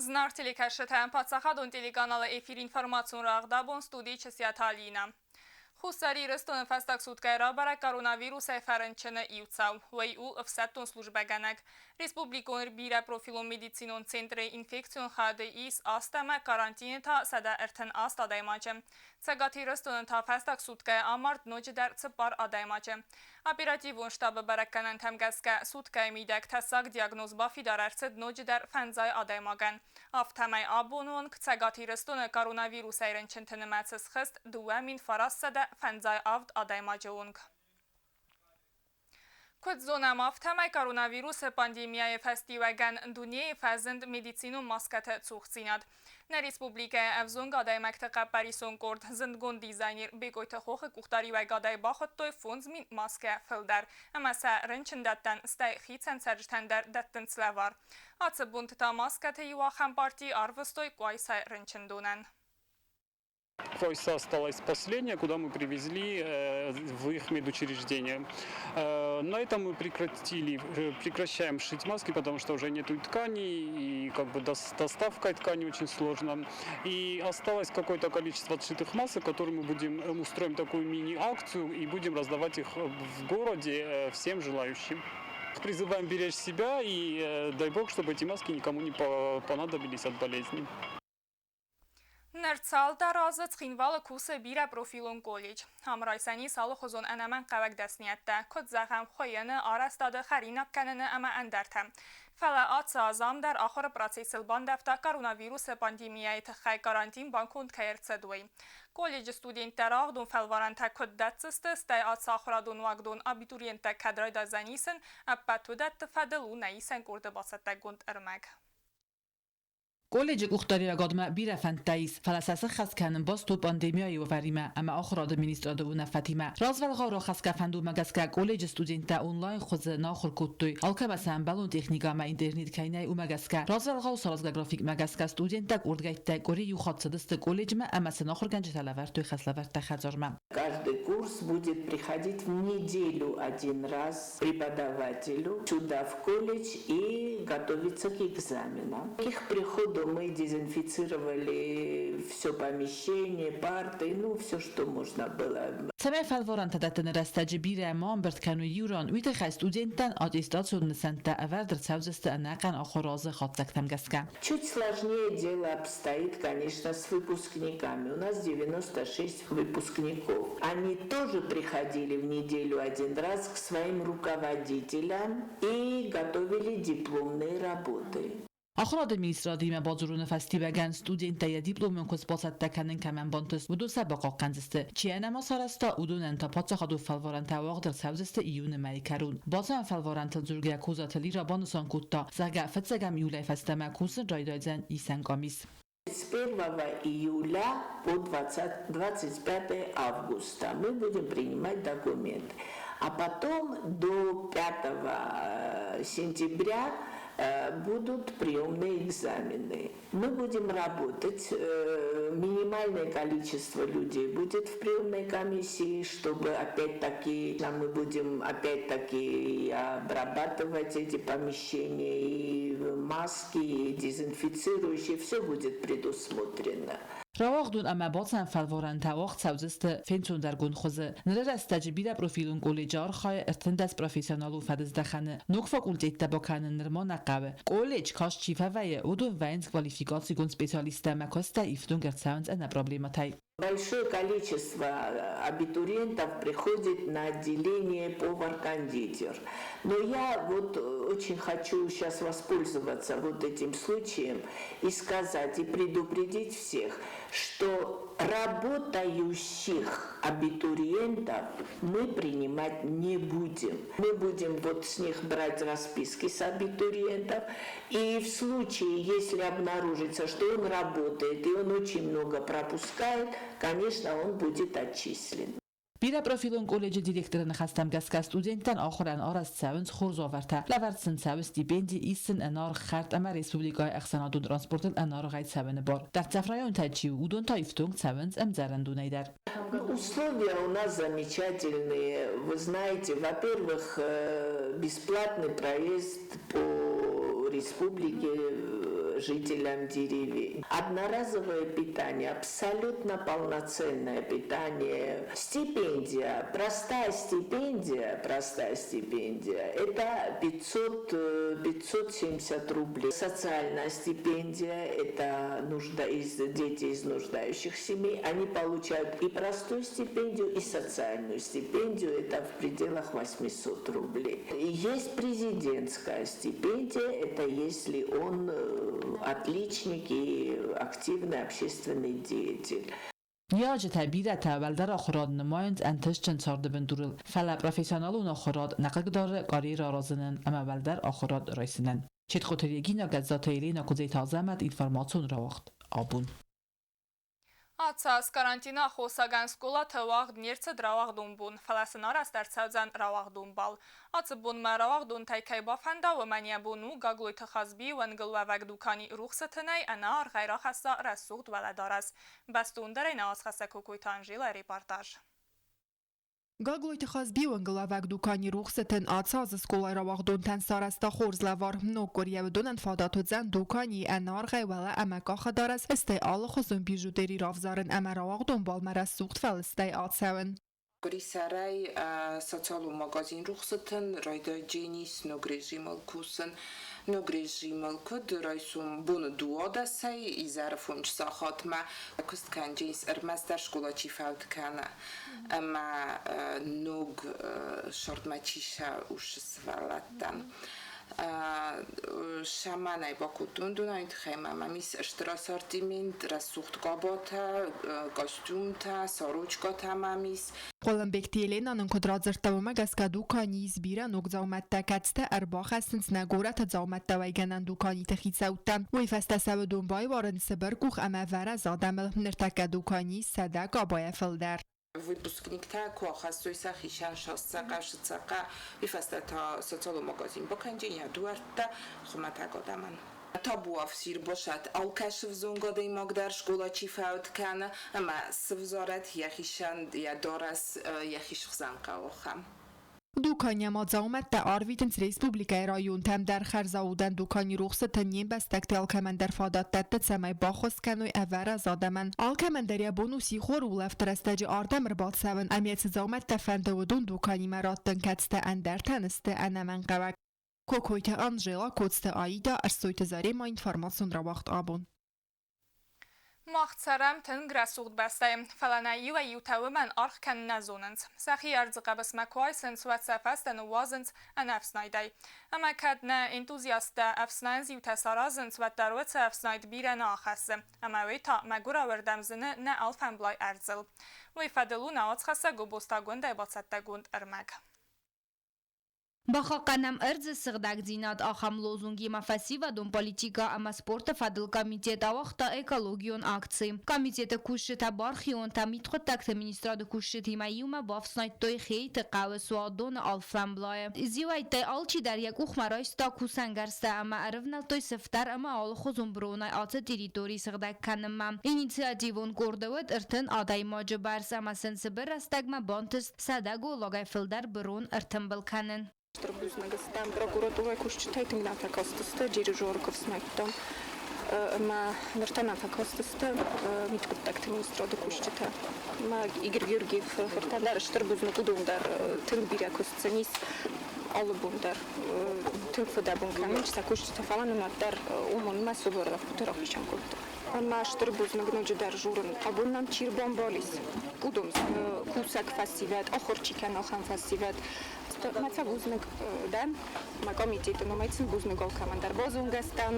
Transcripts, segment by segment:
Зынаргъ телекӕсджытӕ, паддзахадон телеканалы эфир информацион рӕгъд абон студийы Чысиаты Алина. Хуссар Ирыстоны фӕстаг суткӕйы рабӕрӕг коронавирусӕй фӕрынчыны иу цау. Уый у ӕфсӕддон службӕгӕнӕг. Республикон бирӕпрофилон медицинон центры инфекцион хайады ис аст ӕмӕ карантины та 138 адӕймаджы. Цӕгат Ирыстоны та фӕстаг суткӕйы амард ноджыдӕр цыппар адӕймаджы. Оперативон штабы бӕрӕггӕнӕнтӕм гӕсгӕ, суткӕйы мидӕг тӕссаг диагноз бафидар ӕрцыд ноджыдӕр фӕндзай адӕймагӕн. Афтӕмӕй абоны онг Цӕгат Ирыстоны коронавирусӕй рынчынты нымӕц схызт 2957 адӕймаджы онг. Куыд зонӕм, афтӕмӕй коронавирусы пандемияйы фӕстиуӕгӕн дунейы фӕзынд медицинон маскӕты цухдзинад. Нӕ республикӕйы ӕвзонг адӕймӕгты хъӕппӕрисон къорд зындгонд дизайнер Бекъойты Хохы къухдариуӕгадӕй бахуыдтой 5000 маскӕ фылдӕр ӕмӕ сӕ рынчындӕттӕн, стӕй хицӕн цӕрджытӕн дӕр дӕттынц лӕвар. Ацы бонты та маскӕты иу ахӕм парти арвыстой Къуайсайы рынчындонӕн. Къуайса осталась последняя, куда мы привезли в их медучреждение. На этом мы прекращаем шить маски, потому что уже нету тканей, и как бы доставка ткани очень сложно. И осталось какое-то количество отшитых масок, которые мы будем устроим такую мини-акцию и будем раздавать их в городе всем желающим. Призываем беречь себя и дай бог, чтобы эти маски никому не понадобились от болезни. Ныр цалдӕр азы Цхинвалы кусы бирӕпрофилон колледж. Ам райсӕн ис алыхуызон ӕнӕмӕнгхъӕуӕг дӕсныйӕдтӕ, куыд зӕгъӕм, хуыйыны, арӕзтады, хӕринаг кӕныны ӕмӕ ӕндӕртӕ. Фӕлӕ ацы аз ам дӕр ахуыры процессыл бандӕвта коронавирусы пандемияйы тыххӕй карантин банконд кӕй ӕрцыд, уый. Колледжы студенттӕ рагъдон фӕлварӕнтӕ куыд дӕтдзысты, стӕй ацы ахуырадон уагдон абитуриенттӕ кӕд райдайдзӕн исын, ӕппӕт уыдӕтты фӕдыл у нӕ исӕн къорды бацӕттӕгонд ӕрмӕг. Колледжы къухдариуӕгадмӕ бирӕ фӕндтӕ ис, фӕлӕ сӕ сыххӕст кӕнын баст у пандемияйы уавӕримӕ ӕмӕ ахуырады министрады уынаффӕтимӕ. Развӕлгъау рахӕсгӕ фӕндонмӕ гӕсгӕ колледжы студенттӕ онлайн хуызы нӕ ахуыр кодтой. Алкӕмӕ сӕ ӕмбӕлон техникӕ ӕмӕ интернет кӕй нӕй, уымӕ гӕсгӕ. Развӕлгъау саразгӕ графикмӕ гӕсгӕ студенттӕ къордгӕйттӕй къуыри иу хатт цыдысты колледжмӕ ӕмӕ сын ахуыргӕнджытӕ лӕвӕрдтой хӕслӕвӕрдтӕ хӕдзармӕ. Каждый курс будет приходить в неделю один раз преподавателю сюда в колледж и готовиться к экзаменам. К их приходу мы дезинфицировали все помещение, парты, ну, все, что можно было. Цӕмӕй фӕлварӕнтӕ дӕттыны рӕстӕджы бирӕ ма ӕмбырд кӕной иу ран, уый тыххӕй студенттӕн аттестацион нысӕнттӕ ӕвӕрд ӕрцӕудзысты ӕнӕхъӕн ахуыры азы хатдзӕгтӕм гӕсгӕ. Чуть сложнее дело обстоит, конечно, с выпускниками. У нас 96 выпускников. Они тоже приходили в неделю один раз к своим руководителям и готовили дипломные работы. Ахуырады министрадимӕ бадзурыны фӕстиуӕгӕн студенттӕ йӕ дипломон куыст бацӕттӕ кӕнын кӕмӕн бантыст, уыдон сӕ бахъахъхъӕндзысты. Чи ӕнӕма сарӕзта, уыдонӕн та паддзахадон фӕлварӕнтӕ уагъд ӕрцӕудзысты июны мӕйы кӕрон. Бацӕуӕн фӕлварӕнтыл дзургӕйӕ Козаты Лира банысан кодта, зӕгъгӕ, фыццӕгӕм июлӕй фӕстӕмӕ кусын райдайдзӕн исӕн къамис. С 1 июля по 20, 25 августа мы будем принимать документы. А потом до 5 сентября будут приемные экзамены. Мы будем работать, минимальное количество людей будет в приемной комиссии, чтобы опять-таки мы будем опять-таки обрабатывать эти помещения, и маски, и дезинфицирующие, все будет предусмотрено. Рауагъдон ӕмӕ бацӕуӕн фӕлварӕнтӕ уагъд цӕудзысты фенцондӕргонд хуызы. Ныры рӕстӕджы бирӕпрофилон колледжы архайы 13 профессионалон фӕдыздӕхӕны. Ног факультеттӕ бакӕнын нырма нӕ хъӕуы. Колледж каст чи фӕвӕййы, уыдон вӕййынц квалификацигонд специалисттӕ ӕмӕ куыстӕй ифтонг ӕрцӕуынц ӕнӕ проблемӕтӕй. Большое количество абитуриентов приходит на отделение повар-кондитер. Но я вот очень хочу сейчас воспользоваться вот этим случаем и сказать, и предупредить всех, что работающих абитуриентов мы принимать не будем. Мы будем вот с них брать расписки с абитуриентов, и в случае, если обнаружится, что он работает и он очень много пропускает, конечно, он будет отчислен. Бирӕпрофилон колледжы директоры ныхӕстӕм гӕсгӕ студенттӕн ахуырӕн арӕзт цӕуынц хорз уавӕртӕ. Лӕвӕрд сын цӕуы стипенди, ис сын ӕнаргъ хӕрд ӕмӕ республикӕйы ӕхсӕнадон транспортыл ӕнаргъӕй цӕуыны бар. Дӕрддзӕф районтӕй чи у, уыдон та ифтонг цӕуынц ӕмдзӕрӕндонӕй дӕр. Условия у нас замечательные. Вы знаете, во-первых, бесплатный проезд по республике, жителям деревень. Одноразовое питание, абсолютно полноценное питание. Стипендия, простая стипендия, это 570 рублей. Социальная стипендия, это дети из нуждающих семей, они получают и простую стипендию, и социальную стипендию, это в пределах 800 рублей. Есть президентская стипендия, это если он отличник и активный общественный деятель. Ныййарджытӕ бирӕтӕ уӕлдӕр ахуырад нымайынц ӕнтыстджын царды бындурыл, фӕлӕ профессионалон ахуырад нӕ хъыгдары карьерӕ аразынӕн ӕмӕ уӕлдӕр ахуырад райсынӕн. Четхъоты Регинӕ, Гӕззаты Еленӕ, Куыдзеты Азӕмӕт, информацион рауагъд Абон. Ацы аз карантины аххосагӕн скъолаты уагъд не рцыд рауагъдон бон, фӕлӕ сын арӕзт ӕрцӕудзӕн рауагъдон бал. Ацы бонмӕ рауагъдонтӕй кӕй бафӕнда, уымӕн йӕ бон у Гаглойты Хазбийы уӕнгылуӕвӕг дукани Рухсы тынӕй ӕнӕаргъӕй рахӕсса рӕсугъд уӕлӕдарӕс. Бӕстондӕрӕй нӕ уацхӕссӕг Кокойты Анжелӕйы репортаж. Гаглойты Хазби уӕнгылӕвӕг дукани Рухсы тын ацы азы скъолайы рауагъдонтӕн сарӕзта хорз лӕвар. Ног къуырийӕ уыдонӕн фадат уыдзӕн дуканийы ӕнӕаргъӕй уӕлӕ ӕмӕ къахыдарӕс, стӕй алыхуызон бижутери равзарын ӕмӕ рауагъдон балмӕ рӕсугъд фӕлыстӕй ацӕуын. Къуырисӕрӕй социалон магазин Рухсы тын райдайдзӕнис ног режимыл кусын. Ног режимыл куыд райсом боны 12-ӕй изӕры 5 сахатмӕ куыст кӕнджынис ӕрмӕстдӕр скъола чи фӕуд кӕны ӕмӕ ног сӕрдмӕ чи усы сывӕллӕттӕн. Сӕмӕнӕй бакодтон дунайы тыххӕй ма мӕм ис стыр ассортимент, рӕсугъд къабатӕ, костюмтӕ, сорочкӕтӕ мӕм ис. Хъуылымбегты Елена нын куыд радзырдта, уымӕ гӕсгӕ дуканийы ис бирӕ ног дзаумӕттӕ, кӕцытӕ ӕрбахӕссынц нӕ горӕты дзаумӕттӕ уӕйгӕнӕн дуканиты хицӕуттӕ. Уый фӕстӕ сӕ уыдон байуарынц цыбыркъух ӕмӕ вӕрӕз адӕмыл. Ныртӕккӕ дуканийы 100 къабайӕ фылдӕр. Выпускниктӕ куы ахӕссой сӕхицӕн састцахъа, сыцахъа, уый фӕстӕ та социалон магазин бакӕнджын йӕ дуӕрттӕ хуымӕтӕг адӕмӕн. Табуафсир босат алкӕцы взонг адӕймаг дӕр скъола чи фӕуд кӕны ӕмӕ сывзарӕд йӕхицӕн йӕ дарӕс йӕхи сыхзӕн хъӕуы ахӕм. Дуканийӕ ма дзаумӕттӕ арвитынц республикӕйы районтӕм дӕр. Хӕрзаудӕн дукани Рухсы тын не мбӕстӕгты алкӕмӕн дӕр фадат дӕтты, цӕмӕй баххуыс кӕной ӕвӕрӕз адӕмӕн. Алкӕмӕн дӕр йӕ бон у сихор улӕфты рӕстӕджы ардӕм ӕрбацӕуын ӕмӕ цы дзаумӕттӕ фӕнды, уыдон дуканимӕ раттын, кӕцытӕ ӕндӕртӕн сты ӕнӕмӕнгхъӕуӕг. Кокойты Анжела, Коцты Аида, Ӕрсойты Зарема, информацион рауагъд Абон. Мах цӕрӕм тынг рӕсугъд бӕстӕйы, фӕлӕ нӕ иуӕй-иутӕ уымӕн аргъ кӕнын нӕ зонынц. Сӕхи ӕрдзы хъӕбысмӕ куы айсынц, уӕд сӕ фӕстӕ ныууадзынц ӕнӕфснайдӕй. Ӕмӕ кӕд нӕ энтузиасттӕ ӕфснайӕн зиутӕ саразынц, уӕддӕр уыцы ӕфснайд бирӕ нӕ ахӕссы. Ӕмӕ уый та мӕгуырауӕрдӕм зыны нӕ алфӕмблай ӕрдзыл. Уый фӕдыл у нӕ уацхӕссӕг Гобозты Агуындӕйы бацӕттӕгонд ӕрмӕг. Бахъахъхъӕнӕм ӕрдзы сыгъдӕгдзинад, ахӕм лозунгимӕ фӕсивӕдон политикӕ ӕмӕ спорты фӕдыл комитет ауагъта экологион акци. Комитеты кусджытӕ бархионтӕ мидхъуыддӕгты министрады кусджытимӕ иумӕ бафснайдтой Хъеиты хъӕуы суадоны алфӕмблайы. Зиууӕттӕй алчидӕр йӕ къухмӕ райста кусӕнгӕрзтӕ ӕмӕ ӕрывнӕлдтой сыфтӕр ӕмӕ алыхуызон бронӕй ацы территори сыгъдӕг кӕнынмӕ. Инициативон къорды уыд 30 адӕймаджы бӕрц ӕмӕ сын цыбыр рӕстӕгмӕ бантыст 100 голлагӕй фылдӕр бырон ӕртымбыл кӕнын. Стыр бузныг стӕм прокуратурӕйы кусджытӕй, тынг нӕ фӕкастысты, дирижеры куы фснайдтам. Ӕмӕ ныр та нӕ фӕкастысты мидхъуыддӕгты министрады кусджытӕ. Ӕмӕ Игорь Георгиев фыртӕн дӕр стыр бузныг, уыдон дӕр тынг бирӕ куыст сын ис алы бон дӕр тынг фыдӕбон кӕнынц сӕ кусджытӕ, фӕлӕ нын уӕддӕр уымӕн мӕ цувӕр лӕппуты рахицӕн кодтой. Ӕмӕ стыр бузныг ноджыдӕр дзурын, абон нӕм чи ӕрбамбал ис, уыдон кусӕг фӕсивӕд, ахуыр чи кӕны, ахӕм фӕсивӕд. Мӕ сӕ бузныг дӕн, мӕ комитеты номӕй сын бузныг алкӕмӕн дӕр базонгӕ стӕм,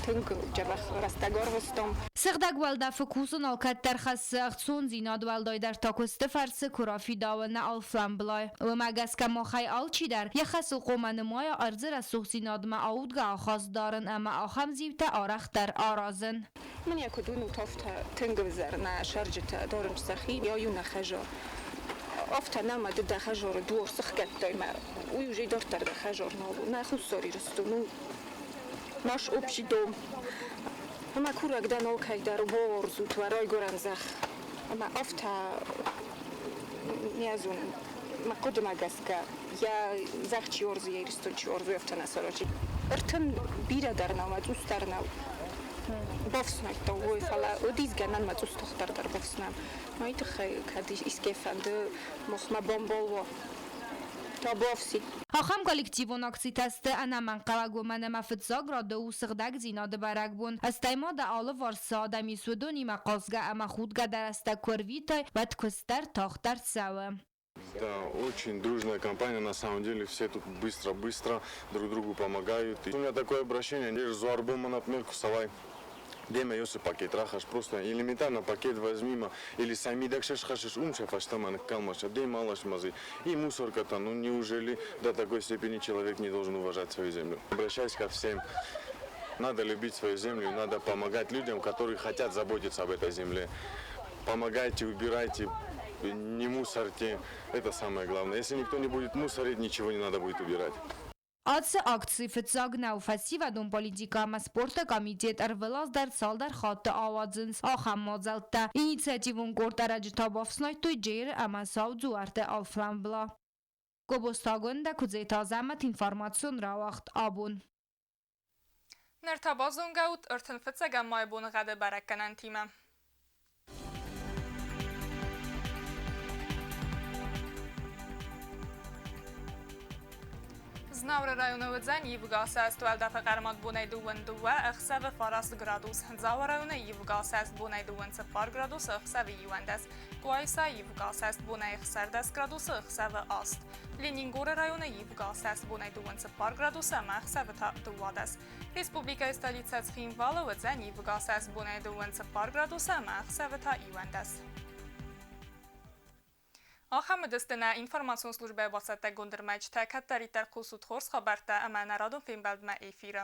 тынг дзӕбӕх рӕстӕг арвыстам. Сыгъдӕг уӕлдӕфы кусын алкӕддӕр хӕссы ӕхцондзинад, уӕлдайдӕр та куысты фӕрцы куы рафидауы нӕ алфӕмблай. Уымӕ гӕсгӕ махӕй алчидӕр йӕ хӕсыл хъуамӕ нымайа ӕрдзы рӕсугъддзинадмӕ аудгӕ ахаст дарын ӕмӕ ахӕм зиутӕ арӕхдӕр аразын. Мын йӕ куыд уынут, афтӕ тынг ӕвзӕр нӕ цӕрджытӕ дарынц сӕхи, йӕ нӕ хӕдзар. Афтӕ нӕма ды дӕ хӕдзары дуар сыхгӕдтай мӕ уый уже дарддӕр дӕ хӕдзар нал у. Нӕ Хуссар Ирыстон у наш общий дом. Ӕмӕ курӕг дӕн алкӕй дӕр, бауарзут уӕ райгуырӕн зӕхх. Ӕмӕ афтӕ не зонын, мӕ хъуыдымӕ гӕсгӕ, йӕ зӕхх чи уарзы, йӕ Ирыстон чи уарзы, афтӕ нӕ саразы. 30 бирӕ дӕр нӕу ӕмӕ цъус дӕр нӕу. Бафснайдтон уой, фӕлӕ уыдис гӕнӕн мӕ цъус тыхдӕр дӕр бафснайӕм. Мӕй тыххӕй кӕд искӕй фӕнды махмӕ бамбал уа, табуафси. Ахӕм коллективон акцитӕ сты ӕнӕмӕнгхъӕуӕг, уымӕн ӕмӕ фыццаг рады у сыгъдӕгдзинады бӕрӕгбон. Стӕй ма дӕ алыварс цы адӕм ис, уыдонимӕ хъазгӕ ӕмӕ худгӕ дӕ рӕстӕг куы ӕрвитай, уӕд куыст дӕр тагъддӕр цӕуы. Да, очень дружная компания, на самом деле все тут быстро-быстро друг другу помогают. И у меня такое обращение, дзуарбонмӕ, например, куы цӕуай, демӕ есы пакет рахӕсс, просто элементарно пакет возьми ма, или сами дӕг схӕссыс, уым сӕ фӕстӕмӕ ныккал ма сӕ, демӕ алас ма дзы. И мусорка-то, ну неужели до такой степени человек не должен уважать свою землю? Обращаюсь ко всем. Надо любить свою землю, надо помогать людям, которые хотят заботиться об этой земле. Помогайте, убирайте, не мусорьте. Это самое главное. Если никто не будет мусорить, ничего не надо будет убирать. Ацы акци фыццаг нӕу. Фӕсивӕдон политикӕ ӕмӕ спорты комитет ӕрвылаз дӕр цалдӕр хатты ауадзынц ахӕм мадзӕлттӕ. Инициативон къорд ӕрӕджы та бафснайдтой Джеры ӕмӕ Сау дзуӕртты алфамбла. Гобозты Агуындӕ, Куыдзеты Азӕмӕт, информацион рауагъд «Абон». Ныр та базонгӕ ут 35-ӕм майы боныгъӕды бӕрӕггӕнӕнтимӕ. Знауыры районы уыдзӕн ивгӕ сӕст уӕлдӕфы хъӕрмад бонӕй 22, ӕхсӕвы 9 градус. Дзауы районы ивгӕ сӕст бонӕй 24 градусы, ӕхсӕвы 11. Къуайса ивгӕ сӕст бонӕй 16 градусы, ӕхсӕвы 8. Ленингоры районы ивгӕ сӕст бонӕй 24 градусы ӕмӕ ӕхсӕвы та 12. Республикӕйы столицӕ Цхинвалы уыдзӕн ивгӕ сӕст бонӕй 24 градусы ӕмӕ ӕхсӕвы та 11. Ахӕм уыдысты нӕ информацион службӕйы бацӕттӕгонд ӕрмӕджытӕ. Кӕддӕриддӕр хъусут хорз хабӕрттӕ ӕмӕ нӕ радон фембӕлдмӕ эфиры.